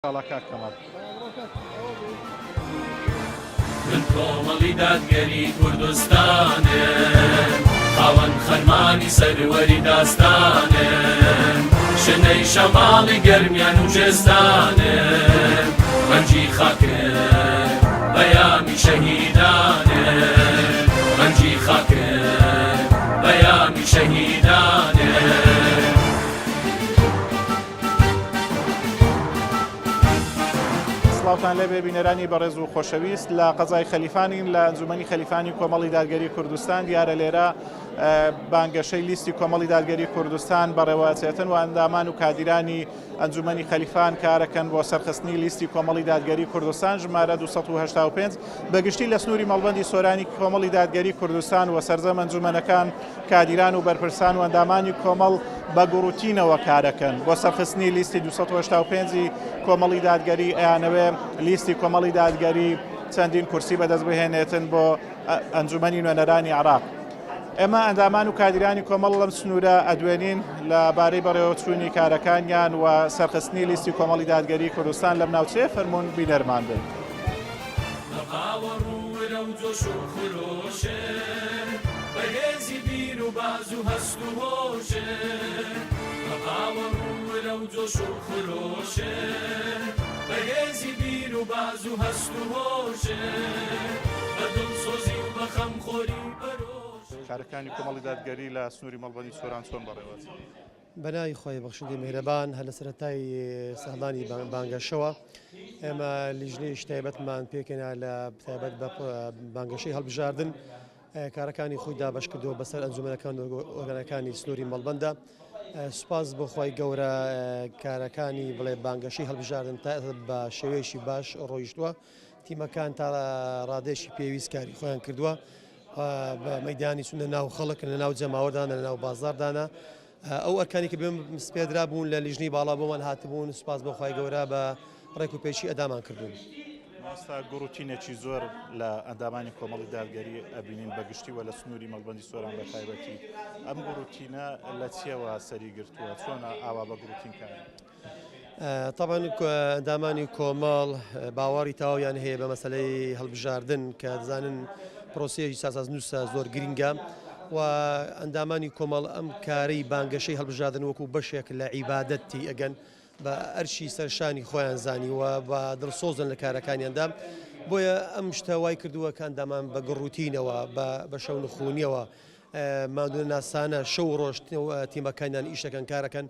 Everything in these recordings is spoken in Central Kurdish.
ئەڵا کاک کەمال. من کۆمەڵی دادگەری کوردستانم خاوەن خەرمانی سەروەری داستانم شنەی شەماڵی گەرمیان و جێستانم ڕەنجی خاکم پەیامی شەهیدانم ڕەنجی خاکم پەیامی شەهیدانم. سڵاوتان لێبێ بینەرانی بەڕێز و خۆشەویست لە قەزای خەلیفانین لە ئەنجومەنی خەلیفانی کۆمەڵی دادگەری کوردستان دیارە لێرە بانگەشەی لیستی کۆمەڵی دادگەری کوردستان بەڕێوەچێتن و ئەندامان و کادیرانی ئەنجومەنی خەلیفان کارەکەن بۆ سەرخستنی لیستی کۆمەڵی دادگەری کوردستان ژمارە 285 بەگشتی لە سنووری مەڵبەندی سۆرانی کۆمەڵی دادگەری کوردستان و سەرجەم ئەنجومەنەکان کادیران و بەرپرسان و ئەندامانی کۆمەڵ بە گوڕوتینەوە کارەکەن بۆ سەرخستنی لیستی 285 ی کۆمەڵی دادگەری، ئەیانەوێ لیستی کۆمەڵی دادگەری چەندین کورسی بەدەست بهێنێتن بۆ ئەنجومەنی نوێنەرانی عێراق. ئێمە ئەندامان و کادیرانی کۆمەڵ لەم سنوورە ئەدوێنین لە بارەی بەڕێوەچوونی کارەکانیان و سەرخستنی لیستی کۆمەڵی دادگەری کوردستان لەم ناوچەیە فەرموون بینەرمان بن. بە باوەڕ و ورە و جۆش و خرۆشێ، بە هێزی بیر و باز و هەست و هۆشێ، بە باوەڕ و ورە و جۆش و خرۆشێ، بە هێزی بیر و باز و هەست و هۆشێ، بە دڵسۆزی و بە خەمخۆری و پەرۆشێ. کارەکانی کۆمەڵی دادگەری لە سنووری مەڵبەندی سۆران چۆن بەڕێوەچن؟ بەناوی خوای بەخشندەی میهرەبان هەر لە سەرەتای سەردانی بانگەشەوە ئێمە لیژنەیەکی تایبەتمان پێکهێنا لە تایبەت بە بانگەشەی هەڵبژاردن کارەکانی خۆی دابەش کردەوە بەسەر ئەنجومەنەکان و ئۆرگانەکانی سنووری مەڵبەندە سوپاس بۆ خوای گەورە کارەکانی بڵێ بانگەشەی هەڵبژاردن تا بە شێوەیەکی باش ڕۆیشتووە تیمەکان تا ڕادەیەکی پێویست کاری خۆیان کردووە بە مەدانی چونە ناو خەڵک لە ناو جەماوەردانە لە ناو بازاردانە ئەو ئەرکانی کە بێم سپێدرا بوون لە لیژنەی باڵا بۆمان هاتبوون سوپاس بۆ خوای گەورە بە ڕێک و پێکی ئەدامان کردوون. مامۆستا گوڕوتینێکی زۆر لە ئەندامانی کۆمەڵی دادگەری ئەبینین بە گشتی و لە سنووری مەڵبەندی سۆران بە تایبەتی ئەم گوڕوتینە لە چیەوە سەری گرتووە چۆنە ئاوا بە گوڕوتین کار تەبعەن ئەندامانی کۆمەڵ باوەڕی تەواویان هەیە بە مەسەلەی هەڵبژاردن کە دەزانن پرۆسەیەکی سازازنووسە زۆر گرنگە و ئەندامانی کۆمەڵ ئەم کارەی بانگەشەی هەڵبژاردن وەکو بەشێک لە عیبادەت تی ئەگەن بە ئەرشی سەرشانی خۆیان زانیوە بە دڵسۆزن لە کارەکانیاندا بۆیە ئەم شتە وای کردووە کە ئەندامان بە گڕوتینەوە بە شەونخونیەوە ماندوونەناسانە شەو و ڕۆژ تیمەکانیان ئیش دەکەن کارەکەن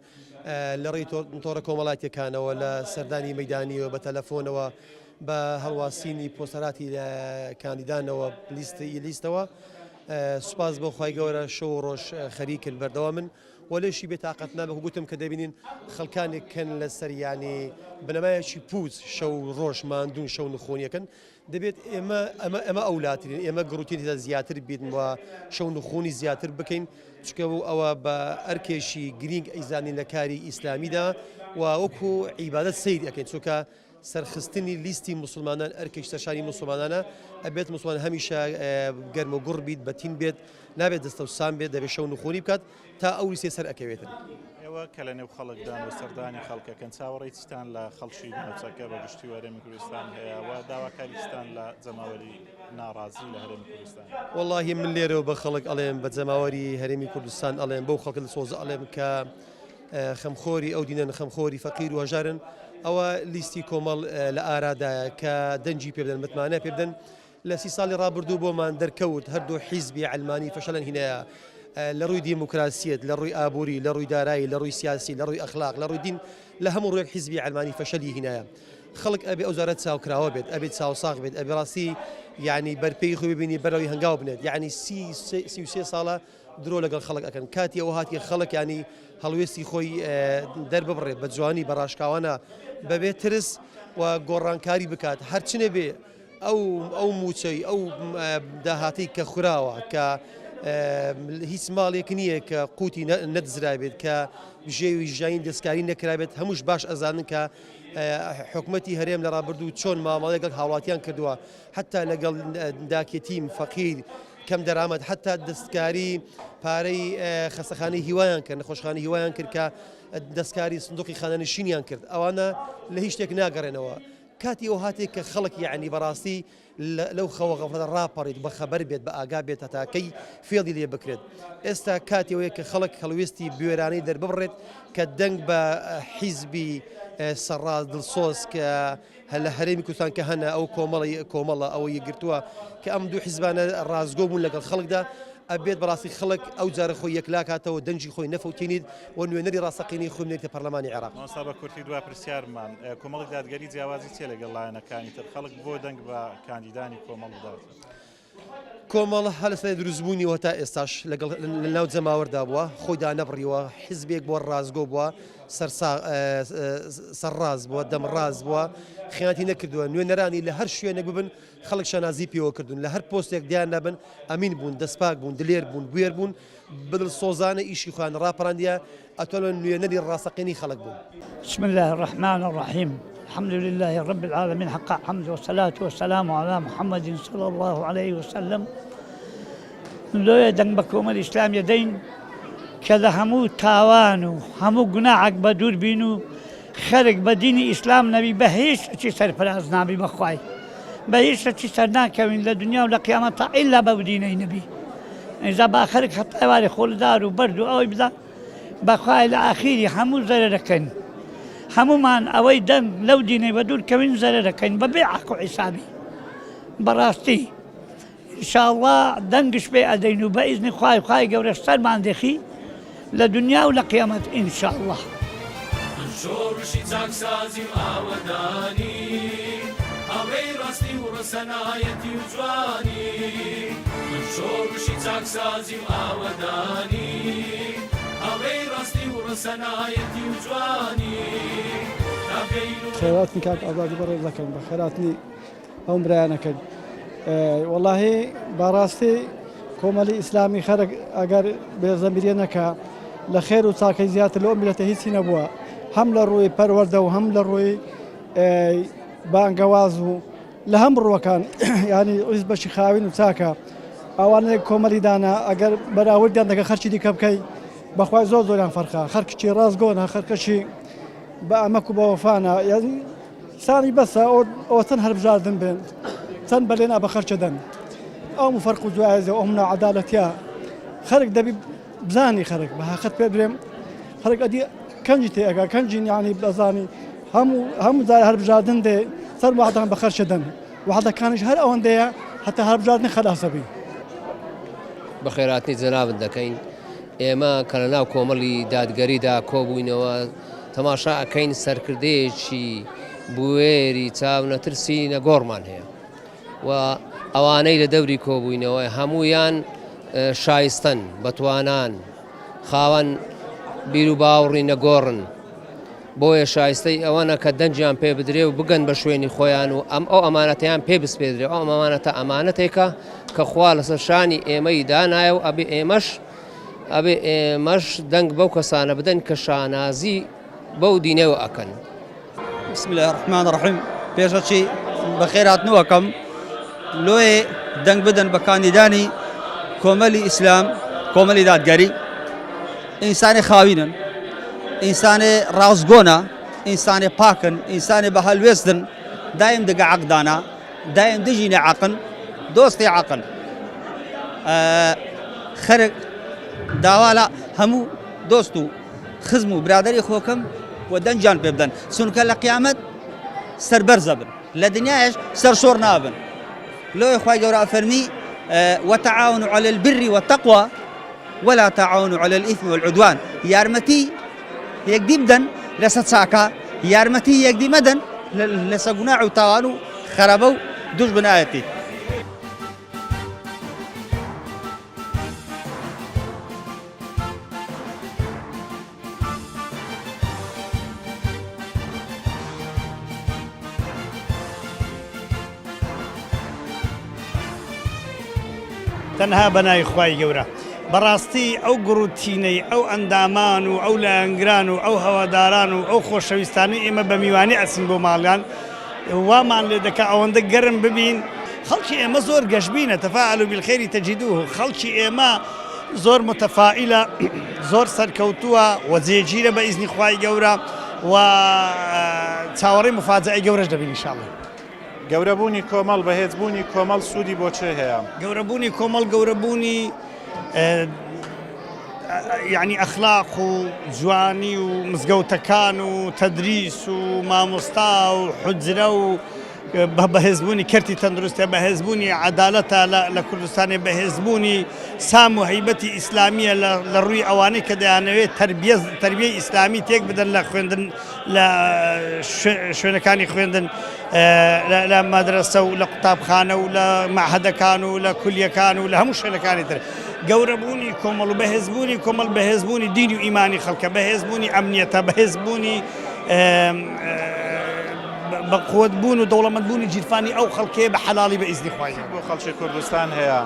لە ڕێی تۆڕە کۆمەڵاتیەکانەوە لە سەردانی مەدانیەوە بە تەلەفۆنەوە بە هەڵواسینی پۆستەراتی کاندیدانەوە لیستی لیستەوە سوپاس بۆ خوای گەورە شەو و ڕۆژ خەریکن بەردەوامن و لێشی بێتاقەت نابێت گوتم کە دەبینین خەڵکانێک کەن لەسەر ینی بنەمایەکی پوچ شەو ڕۆژ ماندوون شەو نخۆنیەکەن دەبێت ئێمە ئەمە ئەمە ئەولاترین ئێمە گڕوتین تێدا زیاتر بیت و شەونخونی زیاتر بکەین چونکە ئەوە بە ئەرکێکی گرینگ ئەیزانین لە کاری ئیسلامیدا و وەکو عیبادەت سەیری ئەکەین چونکە سەرخستنی لیستی موسڵمانان ئەرکێکی سەرشانی موسڵمانانە ئەبێت موسڵمان هەمیشە گەرم و گوڕ بیت بەتین بێت نابێت دەستەوسان بێت دەبێت شەونخونی بکات تا ئەو لیستەی سەر ئەکەوێتن. ئێوە کە لە نێو خەڵکدان و سەردانی خەڵکەکەن چاوەڕێی چیتان لە خەڵکی ناوچەکە بە گشتی و هەرێمی کوردستان هەیە و داواکاری چیتان لە جەماوەری ناڕازی لە هەرێمی کوردستان؟ وەڵاهی من لێرەوە بە خەڵک ئەڵێم بە جەماوەری هەرێمی کوردستان ئەڵێم بەو خەڵکە دڵسۆزە ئەڵێم کە خەمخۆری ئەو دینەن خەمخۆری فەقیر و هەژارن ئەوە لیستی کۆمەڵ لە ئارادایە کە دەنگی پێ بدەن متمانە پێ بدەن لە سی ساڵی ڕابردوو بۆمان دەرکەوت هەردوو حیزبی عەلمانی فەشەلن هینایە لە ڕووی دیموکراسیەت، لە ڕووی ئابووری، لە ڕووی دارایی، لە ڕووی سیاسی، لە ڕووی ئەخلاق، لە ڕووی دین، لە هەموو ڕوویەک حیزبی عەلمانی فەشەلی هینایە. خەڵک ئەبێ ئەو جارە چاوکراوە بێت، ئەبێ چاوساغ بێت، ئەبێ ڕاستی یانی بەرپێی خۆی ببینی بەرەوی هەنگاو بنێت. یانی 33 ساڵە درۆ لەگەڵ خەڵک ئەکەن. کاتی ئەوە هاتیە خەڵک یانی هەڵوێستی خۆی دەرببڕێت بە جوانی، بە ڕاشکاوانە، بەبێ ترس و گۆڕانکاری بکات. هەرچنێ بێ ئەو ئەو مووچەی ئەو داهاتەی کە خوراوە کە هیچ ماڵێک نییە کە قوتی نەدزرابێت کە بژێوی ژیانی دەستکاری نەکرابێت هەمووش باش ئەزانن کە حکومەتی هەرێم لە ڕابردوو چۆن مامەڵەی لەگەڵ هاوڵاتیان کردووە حتا لەگەڵ داکێتیم فەقیر. کەم دەرامەت حتا دەستکاری پارەی خەسەخانەی هیوایان کرد نەخۆشخانەی هیوایان کرد کە دەستکاری سندوقی خانەنشینیان کرد ئەوانە لە هیچ شتێک ناگەڕێنەوە کاتی ئەو هاتێک کە خەڵک یعنی بەڕاستی لەو خەوە غەفلەتە ڕاپەڕیت بەخەبەر بێت بە ئاگا بێت هەتا کەی فێڵی لێ بکرێت ئێستا کاتی ئەوەیە کە خەڵک هەڵوێستی بوێرانەی دەرببڕێت کە دەنگ بە حیزبی سەرڕاست دڵسۆز کە لە هەرێمی کوردستان کە هەنە ئەو کۆمەڵی کۆمەڵە ئەوە یەکگرتووە کە ئەم دوو حیزبانە ڕاستگۆ بوون لەگەڵ خەڵکدا ئەبێت بەڕاستی خەڵک ئەو جارە خۆی یەکلاکاتەوە دەنگی خۆی نەفەوتێنیت و نوێنەری ڕاستەقینەی خۆی بنێرێتە پەرلەمانی عێراق. مامۆستا بە کورتی دوا پرسیارمان، کۆمەڵی دادگەری جیاوازی چیە لەگەڵ لایەنەکانی تر؟ خەڵک بۆ دەنگ بە کاندیدانی کۆمەڵ بدات؟ کۆمەڵ هەر لە سەرەتای دروستبوونیەوە تا ئێستاش لەگەڵ لەناو جەماوەردا بووە، خۆی دانەبڕیوە، حیزبێک بووە ڕاستگۆ بووە، سەرڕاست بووە، دەمڕاست بووە، خیانەتی نەکردووە، نوێنەرانی لە هەر شوێنێک ببن خەڵک شانازی پێوە کردوون، لە هەر پۆستێک دیار نەبن ئەمین بوون، دەستپاک بوون، دلێر بوون، بوێر بوون، بە دڵسۆزانە ئیشی خۆیان ڕاپەڕاندیە، ئەتوانم نوێنەری ڕاستەقینەی خەڵک بوون. بسم اللە الرحمن الرحیم الحمد للە رب العالمین حق حمد والصلاة والسلام علی محمد صلی اللە علیه وسلم لۆیە دەنگ بە کۆمەلی ئیسلامیە دەین کە لە هەموو تاوان و هەموو گوناعەک بە دوور بین و خەرک بە دینی ئیسلام نەبی بە هیچ شتێکی سەرفراز نابی بەخوای بە هیچ شتێکی سەرناکەوین لە دنیا و لە قیامەت تا ئیلا بەو دینەی نەبی ئینجا با خەرک هەتا ئێوارێ خۆلدار و بەرد و ئەوەی بدا بەخوای لە ئاخیری هەموو زەرەرەکەین هەمومان ئەوەی دەنگ لەو دینەی بە دوور کەوین زەرەرەکەین بە بێ عەق و حیسابی بەڕاستی ان شاء اللە دەنگش پێ ئەدەین و بە ئیزنی خوای خوای گەورەش سەرمان دێخی لە دنیا و لە قیامەت ان شاء اللە. من شۆڕشی چاکسازی و ئاوەدانی، هاوڕێی ڕاستی و ڕەسەنایەتی و جوانی. من شۆڕشی چاکسازی و ئاوەدانی، هاوڕێی ڕاستی و ڕەسەنایەتی و جوانی. تا بگەین و. خێراتنی کاک ئازادی بەڕێز دەکەین بە خێراتنی ئەوم برایانە کرد وەڵاهی بەڕاستی کۆمەلی ئیسلامی خەرک ئەگەر بێزەمیریە نەکا لە خێر و چاکەی زیاتر لەو میلەتە هیچی نەبووە هەم لە ڕووی پەروەردە و هەم لە ڕووی بانگەواز و لە هەم ڕووەکان ینی عیز بەشی خاوین و چاکە ئەوانەیە کۆمەلی دانا ئەگەر بەراوردیان دەکە خەرچی دیکە بکەی بەخوای زۆر زۆریان فەرقە خەرکچی ڕاستگۆنە خەرکەشی بە ئەمەک و بەوەفانە یعنی ساڵی بەسە ئەوە چەند هەربژاردن بێن چەند بەلێن ئە بە خەرچە دەن ئەو فەرق و جوایزە ئەو ناعەدالەتە خەرک دەبی بزانی خەرک بە حەقت پێ برێم خەرک ئەدی کەنجی تێ ئەگا کەنجی یانی بەزانی هەموو هەموو جار هەربژاردن دێ سەر وعدان بە خەرچە دەن وعدەکانیش هەر ئەوەندەیە هەتا هەربژاردن خەلاسە بی. بەخێرهاتنی جەنابت دەکەین. ئێمە کە لەناو کۆمەڵی دادگەریدا کۆبووینەوە، تەماشا ئەکەین سەرکردەیەکی بوێری چاونەترسی نەگۆڕمان هەیە و ئەوانەی لە دەوری کۆبووینەوە هەموویان شایستەن، بەتوانان، خاوەن بیروباوڕی نەگۆڕن. بۆیە شایستەی ئەوەنە کە دەنگیان پێ بدرێ و بگەن بە شوێنی خۆیان و ئەم ئەو ئەمانەتەیان پێ بسپێدرێ ئەو ئەمانەتە ئەمانەتێکە کە خوا لەسەر شانی ئێمەی دانایە و ئەبێ ئێمەش ئەبێ ئێمەش دەنگ بەو کەسانە بدەن کە شانازی بەو دینەوە ئەکەن. بسم الله الرحمن الرحیم پێشەکی بەخێرهاتنەوەکەم لۆیێ دەنگ بدەن بە کاندیدانی کۆمەلی ئیسلام کۆمەلی دادگەری ئینسانی خاوینن ئینسانێ ڕاستگۆنە ئینسانێ پاکن ئینسانێ بە هەلوێستن دایم دگە عەقدانە دایم دژی نەعەقن دۆستی عەقن خەرک داوا لە هەموو دۆست و خزم و برادری خۆکەم و دەنگیان پێ بدەن چونکە لە قیامەت سەربەرزە بن لە دنیایش سەرشۆڕ نابن لۆی خوای گەورە ئەفەرمی وتعاونوا علی البر والتقوى ولا تعاونوا علی الإثم والعدوان یارمەتی یەکدی بدەن لەسەر چاکە یارمەتی یەکدی مەدەن لەسەر گوناح و تاوان و خەرابە و دوژمنایەتی. تەنها بە ناوی خوای گەورە. بەڕاستی ئەو گوڕ و تینەی ئەو ئەندامان و ئەو لایەنگران و ئەو هەواداران و ئەو خۆشەویستانەی ئێمە بە میوانی ئەچین بۆ ماڵیان وامان لێ دەکا ئەوەندە گەرم ببین. خەڵکی ئێمە زۆر گەشبینە تفاءلوا بالخیر تجدوه خەڵکی ئێمە زۆر متفائلە زۆر سەرکەوتووە و جێگیرە بە ئیزنی خوای گەورە و چاوەڕێی مفاجەئەی گەورەش دەبین ان شاء اللە. گەورەبوونی کۆمەڵ، بەهێزبوونی کۆمەڵ سوودی بۆ چێ هەیە؟ گەورەبوونی کۆمەڵ گەورەبوونی یعنی ئەخلاق و جوانی و مزگەوتەکان و تەدریس و مامۆستا و حجرە و بە بەهێزبوونی کەرتی تەندروستە بەهێزبوونی عەدالەتە لە کوردستانی بەهێزبوونی سام و هەیبەتی ئیسلامیە لە ڕووی ئەوانەی کە دەیانەوێت تربیە ئیسلامی تێک بدەن لە خوێندن لە شوێنەکانی خوێندن لە مەدرەسە و لە قوتابخانە و لە مەعهەدەکان و لە کولیەکان و لە هەموو شوێنەکانی تر گەورەبوونی کۆمەڵ و بەهێزبوونی کۆمەڵ بەهێزبوونی دین و ئیمانی خەڵکە بەهێزبوونی ئەمنیەتە بەهێزبوونی بە قوت بوون و دەوڵەمەند بوونی گیرفانی ئەو خەڵکەیە بە حەلاڵی بە ئیزنی خوای گەورە. بۆ خەڵکی کوردستان هەیە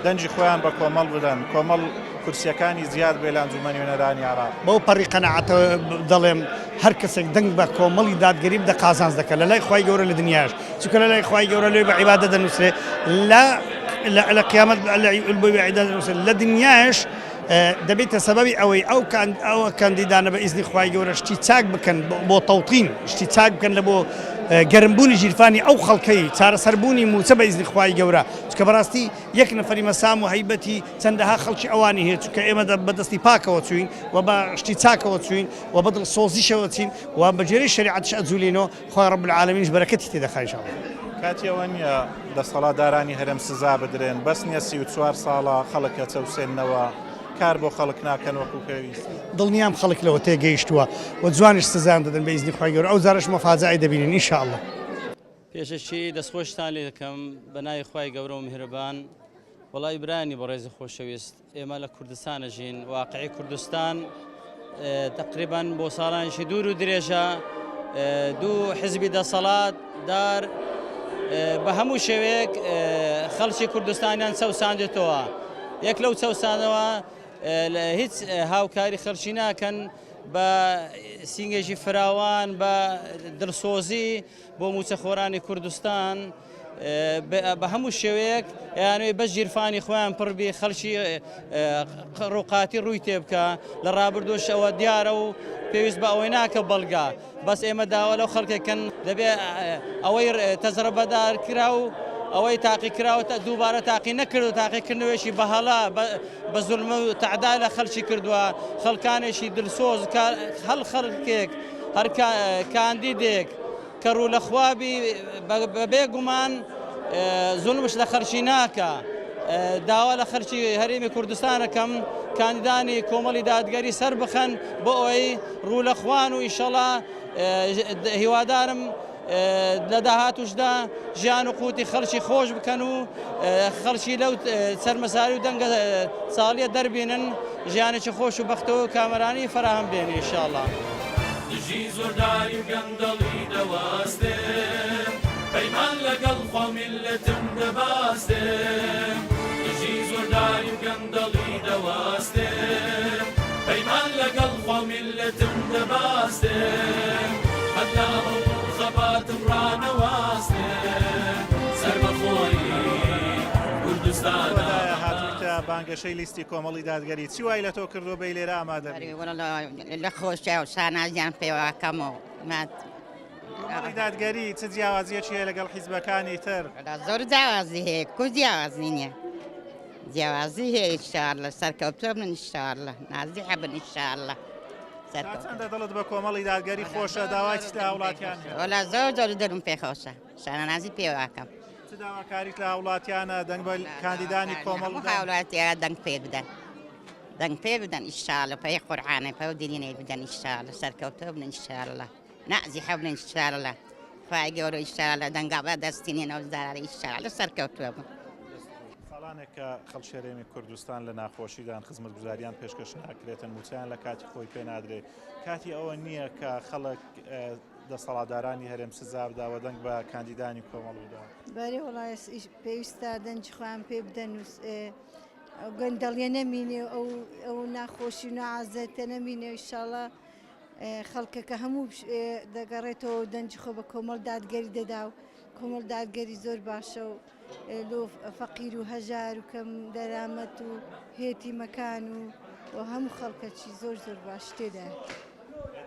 دەنگی خۆیان بە کۆمەڵ بدەن، کۆمەڵ کورسیەکانی زیاد بێ لە ئەنجومەنی نوێنەرانی عێراق. بەو پەڕی قەناعەتەوە دەڵێم هەر کەسێک دەنگ بە کۆمەڵی دادگەری بدە قازانج دەکات لە لای خوای گەورە لە دنیاش چونکە لە لای خوای گەورە لۆی بە عیبادە دەنووسرێ لە لە قیامەت بۆی بە عیبادە دەنووسرێ لە دنیاش دەبێتە سەبەبی ئەوەی ئەو ئەوە کاندیدانە بە ئیزنی خوای گەورە شتی چاک بکەن بۆ تەوتین شتی چاک بکەن لە بۆ گەرمبوونی ژیرفانی ئەو خەڵکەی چارەسەربوونی موچە بە ئیزنی خوای گەورە چکە بەڕاستی یەک نەفەری مەسام و هەیبەتی چەندەها خەڵکی ئەوانی هەیە چونکە ئێمە بە دەستی پاکەوە چوین و بە شتی چاکەوە چوین و بە دڵسۆزیشەوە چین و بە گوێرەی شەریعەتش ئەجولینەوە خوای رب العالمینش بەرەکەتی تێدەخا ان شاء اللە. کاتی ئەوە نییە دەسەڵاتدارانی هەرێم سزا بدرێن، بەس نییە 34 ساڵە خەڵک ئەچەوسێننەوە، کار بۆ خەڵک ناکەن وەکو پێویست. دڵنیام خەڵک لەوە تێگەیشتووە و جوانیش سزایان دەدەن بە ئیزنی خوای گەورە ئەو جارەش مەفاجەئەی دەبینین ان شاء اللە. پێشەکی دەستخۆشتان لێ دەکەم بە ناوی خوای گەورە و میهرەبان. وەڵای برایانی بەڕێزی خۆشەویست ئێمە لە کوردستان ئەژین واقعی کوردستان تقریبا بۆ ساڵانێکی دوور و درێژە دوو حزبی دەسەڵات دار بە هەموو شێوەیەک خەڵکی کوردستانیان چەوساندێتەوە یەک لەو چەوسانەوە هیچ هاوکاری خەڵکی ناکەن بە سینگێکی فراوان بە دڵسۆزی بۆ موچەخۆرانی کوردستان بە هەموو شێوەیەک ئەیانەوێ بەس ژیرفانی خۆیان پڕبی خەڵکی ڕووقاتی ڕووی تێبکە لە ڕابردووش ئەوە دیارە و پێویست بە ئەوەی ناکە بەڵگە بەس ئێمە داوا لەو خەڵکێکن دەبێ ئەوەی تەجربەدار کرا و ئەوەی تاقی کراوەتە دووبارە تاقی نەکرد و تاقیکردنەوەیشی بە هەڵە بە زولم و تەعدا لە خەڵکی کردووە خەڵکانێکی دلسۆز هەڵ خەڵکێک هەر کاندیدێک کە ڕوو لە خوا بی بە بێ گومان زوڵمش لە خەرکی ناکا داوا لە خەرکی هەرێمی کوردستانەکەم کاندیدانی کۆمەڵی دادگەری سەر بخەن بۆ ئەوەی ڕوو لە خوان و ئیشەڵا هیوادارم لە داهاتوشدا ژیان و قوتی خەڵکی خۆش بکەن و خەڵکی لەو چەرمەساری و دەنگە ساڵیە دەربینن ژیانێکی خۆش و بەختەوە و کامەرانی فەراهەم بێنی ئینشاڵڵا. دژی زۆرداری و گەندەڵی دەوەستم پەیمان لەگەڵ خوا و میللەتم دەبەستم دژی زۆرداری و گەندەڵی دەوەستم پەیمان لەگەڵ خوا و میللەتم دەبەستم قەت لە هەوڵ و خەباتم ڕانەوەستم سەربەخۆیی کوردستانە. خودایە هاتوویتە بانگەشەی لیستی کۆمەڵی دادگەری چی وای لە تۆ کردووە بێی لێرە ئامادە بی؟ لە خۆشیا و شانازیان پێوەکەم و کۆمەڵی دادگەری چ جیاوازیەکی هەیە لەگەڵ حیزبەکانی تر؟ زۆر جیاوازی هەیە کو جیاوازی نییە جیاوازی هەیە ئینشاءاللە سەرکەوتوە بن ئینشاءاللە نازیحە بن ئینشاءاللە چەندە دڵت بە کۆمەڵی دادگەری خۆشە داوای چیت لە هاوڵاتیان هەیە؟ وەلا زۆر زۆر دڵم پێ خۆشە شانازی پێوەکەم چ داواکاریت لە هاوڵاتیانە دەنگ بە کاندیدانی کۆمەڵ بدەن؟ هاوڵاتیان دەنگ پێ بدەن دەنگ پێ بدەن ئیشاڵە پێی قورعانە پێ دینینەی بدەن ئیشاڵە سەرکەوتە بن ئیشاڵە نازی حەبن ئیشاڵە خوای گەورە ئیشاڵە دەنگا بە دەستینێنەوە زارارە ئیشاڵە سەرکەوتوە بن. ساڵانێکە خەڵکی هەرێمی کوردستان لە ناخۆشیدان، خزمەتگوزاریان پێشکەش ناکرێتن، مووچەیان لە کاتی خۆی پێ نادرێت. کاتی ئەوە نییە کە خەڵک دەسەڵاتدارانی هەرێم سزا بدا و دەنگ بە کاندیدانی کۆمەڵ بدا؟ بەرێ وەڵا پێویستە دەنگی خۆیان پێ بدەن و ئەو گەندەڵیە نەمینێ و ئەو ئەو ناخۆشی و ناعەزێتە نەمینێ ئیشاڵا. خەڵکەکە هەموو دەگەڕێتەوە و دەنگی خۆ بە کۆمەڵ دادگەری دەدا و کۆمەڵ دادگەری زۆر باشە و لۆ فەقیر و هەژار و کەم دەرامەت و هێتیمەکان و و هەموو خەڵکەکی زۆر زۆر باش تێدایە.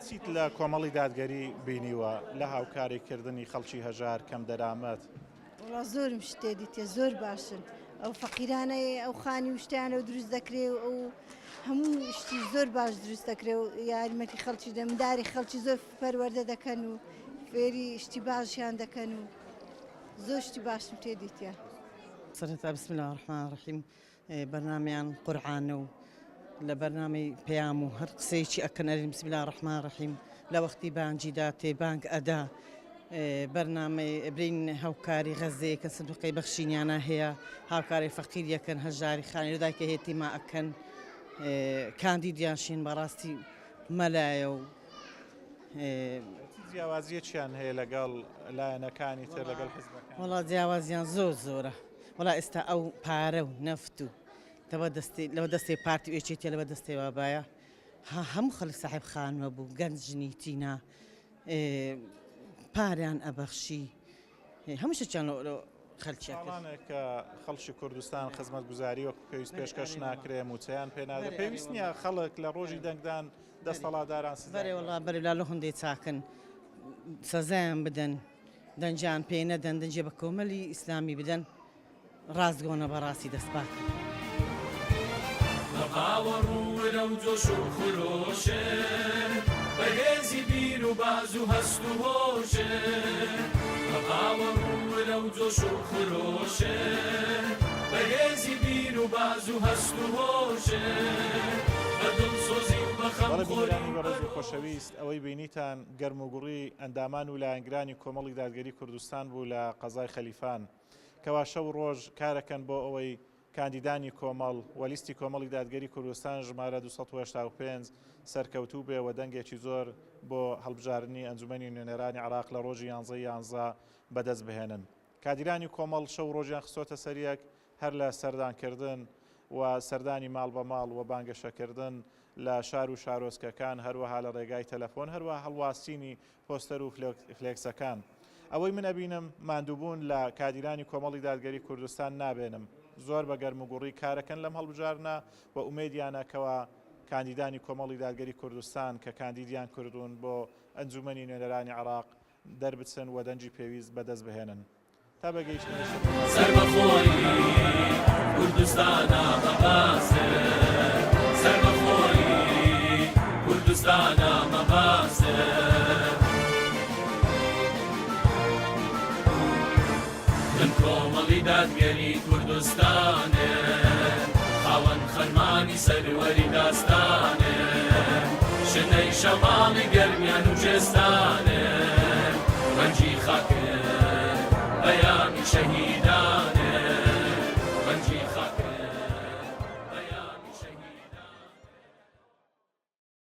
چیت لە کۆمەڵی دادگەری بینیوە لە هاوکاری کردنی خەڵکی هەژار کەم دەرامەت؟ وەڵا زۆرم شتێ دیتێ زۆر باشن ئەو فەقیرانەی ئەو خانی و شتیانە دروست دەکرێ و ئەو هەموو شتی زۆر باش دروست دەکرێ و یارمەتی خەڵکی دەمداری خەڵکی زۆر پەروەردە دەکەن و فێری شتی باشیان دەکەن و زۆر شتی باشم تێ دیتە. سەرەتا بسم الله الرحمن الرحیم بەرنامەیان قورعانە و لە بەرنامەی پەیام و هەر قسەیەکی ئەکەن ئەرین بسم الله الرحمن الرحیم لە وەختی بانگیدا تێ بانگ ئەدا بەرنامەی برین هاوکاری غەزەیە کە سندوقەی بەخشینیانە هەیە هاوکاری فەقیر یەکەن هەژاری خانی دایکە هێتیما ئەکەن کاندیدیان شین بەڕاستی مەلایە و جیاوازیەکیان هەیە لەگەڵ لایەنەکانی تر لەگەڵ حزبەکان؟ وەڵا جیاوازیان زۆر زۆرە وەڵا ئێستا ئەو پارە و نەفت و لەوە دەستی لەوە دەستی پارتی و یەکێتیە لەوە دەستی وابایە هەموو خەڵک ساحێب خانووە بوو گەنج ژنی تینا پاریان ئەبەخشی هەموو شتێکیان خەلکیان کرد. ساڵانێکە خەڵکی کوردستان خزمەتگوزاری وەکو پێویست پێشکەش ناکرێ، مووچەیان پێ نادرێ، پێویست نییە خەڵک لە ڕۆژی دەنگدان دەستەڵاتداران سزا بەرێ وەڵا بەرێ لا لۆ هەندێ چاکن سەزایان بدەن دەنگیان پێ نەدەن دەنگێ بە کۆمەلی ئیسلامی بدەن. ڕاستگۆنە بەڕاستی دەست پاکن. بە باوەڕ و ورە و جۆش و خرۆشێ، بە هێزی بیر و باز و هەست و هۆشێ، بە باوەڕ و ورە و جۆش و خرۆشێ، بە هێزی بیر و باز و هەست و هۆشێ، بە دڵسۆزی و بە بەڵێ خەمخۆری بینەرانی و بەڕێز و پەرۆش. خۆشەویست، ئەوەی بینیتان گەرموگوڕی ئەندامان و لایەنگرانی کۆمەڵی دادگەری کوردستان بوو لە قەزای خەلیفان. کەوا شەو و ڕۆژ کارەکەن بۆ ئەوەی کاندیدانی کۆمەڵ و لیستی کۆمەڵی دادگەری کوردستان ژمارە 285 سەرکەوتوو بێ و دەنگێکی زۆر بۆ هەڵبژاردنی ئەنجومەنی نوێنەرانی عێراق لە ڕۆژی یانزەی یانزە بەدەست بهێنن. کادیرانی کۆمەڵ شەو و ڕۆژیان خستۆتە سەر یەک هەر لە سەردانکردن و سەردانی ماڵ بە ماڵ و بانگەشەکردن لە شار و شارۆچکەکان، هەروەها لە ڕێگای تەلەفۆن، هەروەها هەڵواسینی پۆستەر و فلێکسەکان. ئەوەی من ئەبینم ماندووبوون لە کادیرانی کۆمەڵی دادگەری کوردستان نابێنم. زۆر بە گەرموگوڕی کارەکەن لەم هەڵبژاردنە و ئومێدیانە کەوا کاندیدانی کۆمەڵی دادگەری کوردستان کە کاندیدیان کردوون بۆ ئەنجومەنی نوێنەرانی عێراق دەربچن و دەنگی پێویست بەدەست بهێنن. تا بە گەیشتنەوەی شەپۆل. سەربەخۆیی کوردستانە مەبەستێ سەربەخۆیی کوردستانە مەبەستێ. من کۆمەڵی دادگەری کوردستانێ خاوەن خەرمانی سەروەری داستانێ شنەی شەماڵی گەرمیان و کوێستانێ ڕەنگی خاکت پەیامی شەهیدانێ.